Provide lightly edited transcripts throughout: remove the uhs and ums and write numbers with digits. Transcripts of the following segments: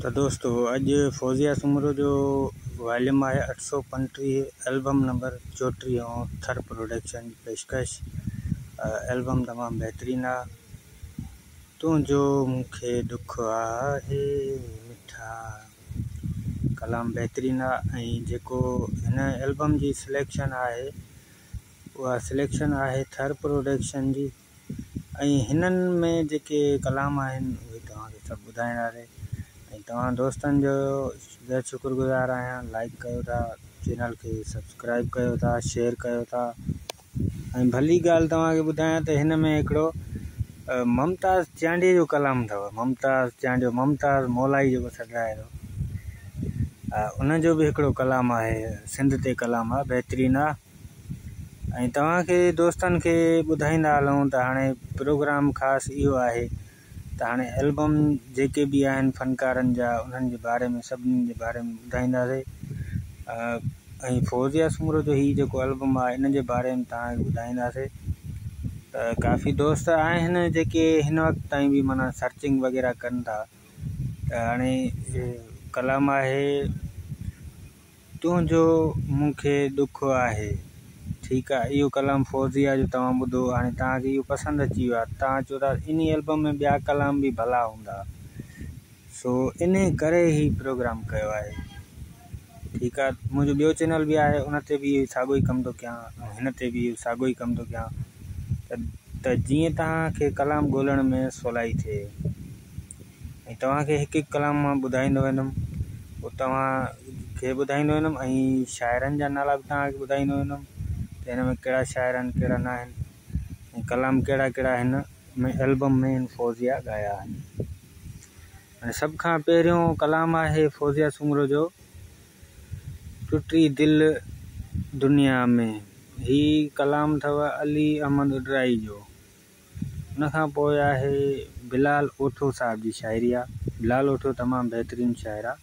ته دوستو اڄ فوزيه سومرو جو واليوم آهي 835 البم نمبر 34 ۽ ٿر پروڊڪشن جي پيشڪش. البم تمام بهترين آ. تنهنجو مون کي ڏک آهي مٺا ڪلام بهترين آ ۽ جيڪو هن البم جي سليڪشن آهي اها سليڪشن آهي ٿر پروڊڪشن جي ۽ هنن ۾ جيڪي ڪلام آهن اهي توهان کي سڀ ٻڌائينداسين ۽ توهان دوستن جو بيحد شڪر گذار آهيان لائڪ ڪيو ٿا چينل کي سبسڪرائب ڪيو ٿا شيئر ڪيو ٿا ۽ ڀلي ڳالهه توهان کي ٻڌايان ته هن ۾ هڪڙو ممتاز چانڊيي جو ڪلام اٿو ممتاز چانڊيو ممتاز مولائي جيڪو سڏرائي ٿو ان جو به هڪڙو ڪلام آهي سنڌ تي ڪلام آهي بهترين آهي ۽ توهان کي دوستن کي ٻڌائيندا هلون ته هاڻي پروگرام خاص اهو آهي ته هاڻي البم جيڪي به آهن فنڪارن جا انهن جي باري ۾ سڀني جي باري ۾ ٻڌائينداسي ۽ فوزيه سومرو جو هي جيڪو البم آهي ان جي باري ۾ توهان کي ٻڌائينداسي ته ڪافي دوست آهن جيڪي هن وقت تائين به معنيٰ سرچنگ وغيره ڪن ٿا ته هاڻي ڪلام آهي تنهنجو مون کي ڏک آهي. ٺيڪ آ اهو ڪلام فوزيه جو توهان ٻڌو هاڻي توهان کي اهو پسند اچي ويو آ توهان چئو ٿا انهي البم ۾ ٻيا ڪلام به ڀلا هوندا سو انهي ڪري هي پروگرام ڪيو آهي ٺيڪ آ منهنجو ٻيو چينل به آهي ان تي به اهو ساڳو ئي ڪم ٿو ڪيان ۽ هن تي به اهو ساڳو ئي ڪم ٿو ڪيان ته جيئن توهان کي ڪلام ڳولڻ ۾ سولائي ٿئي. ۽ توهان کي هڪ هڪ ڪلام مان ٻڌائيندو ويندم پوء توهان کي ٻڌائيندو ويندم ۽ شاعرن جا نالا به توهان کي ٻڌائيندو ويندم ته هن ۾ ڪهڙا شاعر آهن ڪهڙا نه آهن ۽ ڪلام ڪهڙا ڪهڙا هن ۾ البم ۾ هن فوزيه ڳايا آهن ۽ سڀ کان پهريون ڪلام آهي فوزيه سومرو جو ٽٽي دل دنيا ۾ هي ڪلام اٿو علي احمد اڏرائي جو. ان کان پوء آهي بلال اوٺو صاحب جي شاعري آ. بلال اوٺو تمام بهترين شاعر آ.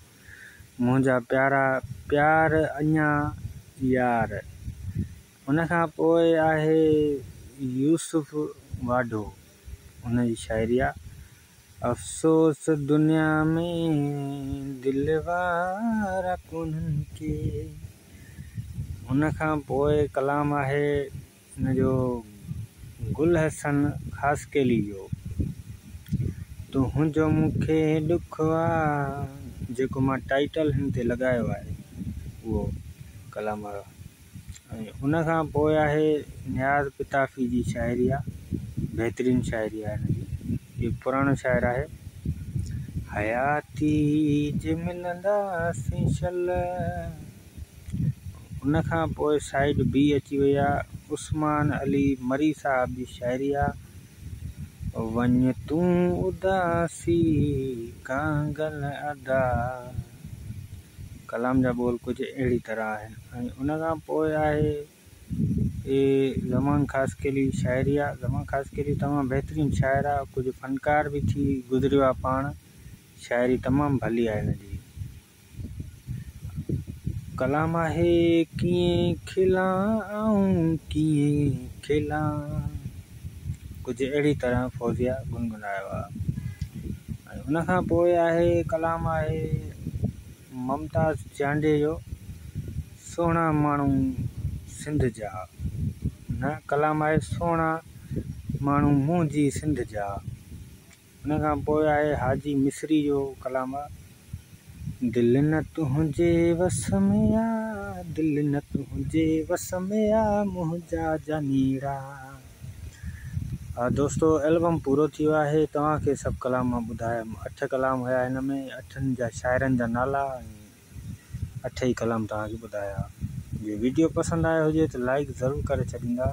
منهنجا پيارا پيار اڃا يار. ان کان پوء آهي يوسف واڍو ان جي شاعري آ. افسوس دنيا ۾ دل وارا ڪونهن ڪي. ان کان پوء ڪلام آهي ان جو گل حسن خاصخيلي جو تنهنجو مون کي ڏک آ جيڪو مان ٽائيٽل هن تي لڳايو آهي اهو ڪلام آ ۽ ان کان پوء آهي نياز پتافي جي شاعري آ بهترين شاعري آهي هن جي هي پراڻو شاعر آهي حياتي جي ملنداسين شل ان کان پوء سائيڊ بي اچي وئي آ عثمان علي مري صاحب جي شاعري آ وڃ تون اداسي ڪانگل ادا ڪلام جا ٻول ڪجهه اهڙي طرح آهن ۽ ان کان پوء آهي زمان خاصخيلي جي شاعري آ زمان خاصخيلي تمام بهترين شاعر آ ڪجهه فنڪار به ٿي گذريو آ پاڻ شاعري تمام ڀلي آ هن جي. ڪلام آهي ڪيئن کلان آئون ڪيئن کلان ڪجهه اهڙي طرح فوزيه گنگنايو آهي ۽ ان کان پوء آهي ڪلام آهي ممتاز چانڊيي جو سهڻا ماڻهو سنڌ جا نه ڪلام آهي سهڻا ماڻهو منهنجي سنڌ جا ان کان پوء آهي حاجي مصري جو ڪلام دل نه تنهنجي وس ۾ آ دل نه تنهنجي وس ۾ آ منهنجا جانيڙا. ها دوستو البم پورو ٿي ويو آهي توهان کي سڀ ڪلام مان ٻڌايم اٺ ڪلام هيا هن ۾ اٺن جا شاعرن جا نالا ۽ اٺ ئي ڪلام توهان کي ٻڌايا جي ويڊيو پسند آيو هجي ته لائيڪ ضرور ڪري ڇڏيندا.